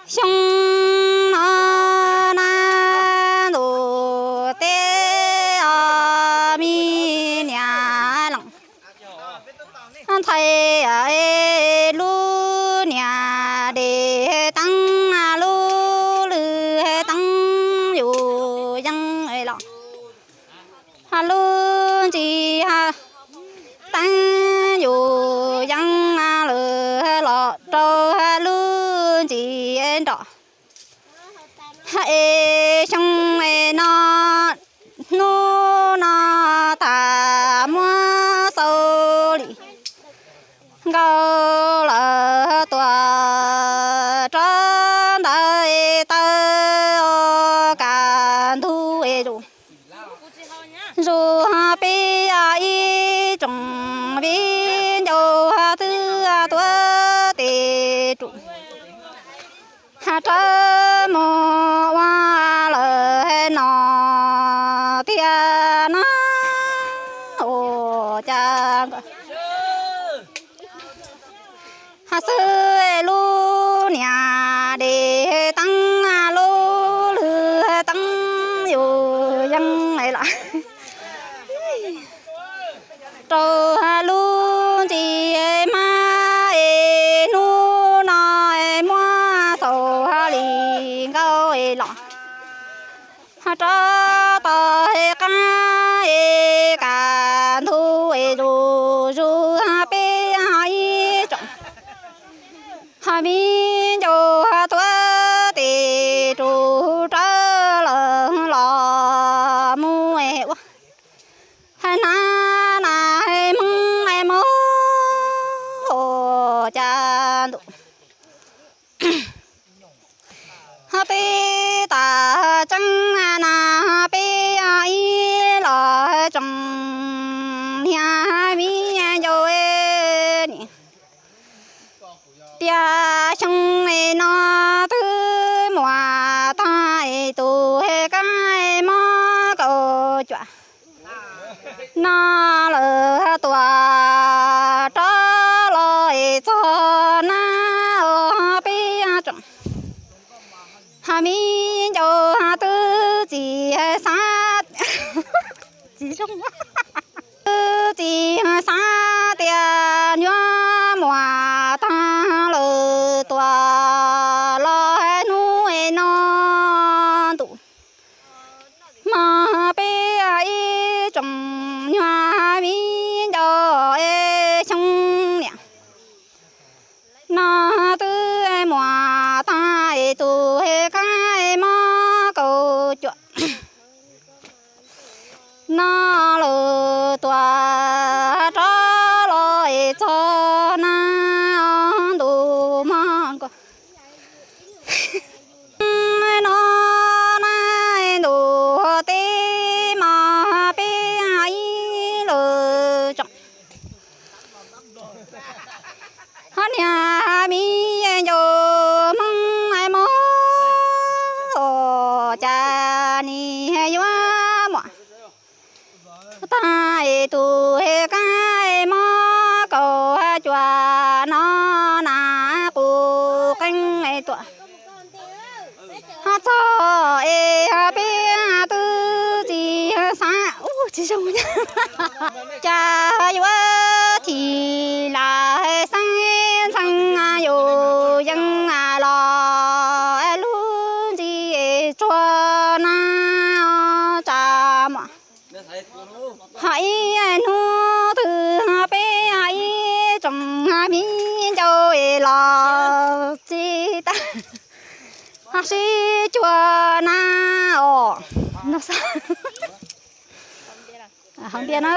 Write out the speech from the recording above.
Xyoo no na ntuj teb os me niam laus, ntxhais lub niam dev teeb, lub lwg teeb yus yeej los, lub ntsis teeb yus yeej lawm los rau lub ntsis nrom. Es xyoo no hnub no tas muab xau li nkaus lawm tuam rov ntawd taw os kaj ntug es zus. Zus peb ib tsoom viv ncaus twb tuav tes rum rov mus ua lawm no tiag no. Ua cas xwb lub niam dev teeb, lub lwg teeb yus yeej los rau lub ntsis hmab es hnub no muab xaus li nkaus es los rov tau qab es kaj ntug es zus zus peb ib tsoom viv ncaus tuav tes rum rov lawm los mus ua hnav na hmoob mos cas ntuj peb tas tseeb na peb ib los tsoom niag viv ncaus ni. Tias xyoo no twb muaj tag es tus kab mob kaum cuam no lawm tuaj rov los es txog na os peb tsoom viv ncaus twb tsis xav, twb tsis xav tias yuav muaj tag lawm tuaj los hnub no ntuj. Mas peb ib tsoom nyuag viv ncaus es xyoo niam no twb muaj tag es tus kab mob kaum cuam no lawm tuaj rov los es txog na ntuj mog nkaus no na ntuj teb mog peb ib lub tsoom hos niag viv ncaus hmoob mos cas nim yuav muaj tag es tus kab mob kaum cuam no na qus qeeb es tuaj txog es peb twb tsis xav ub tsis zoo cas yuav chim lam xeeb ntxhee yus yeej los lub ntsis tsuag na tsa mos. Hos ib hnub twg peb ib tsoom viv ncaus es los tsis tas sib cuag na os. Haus npias na.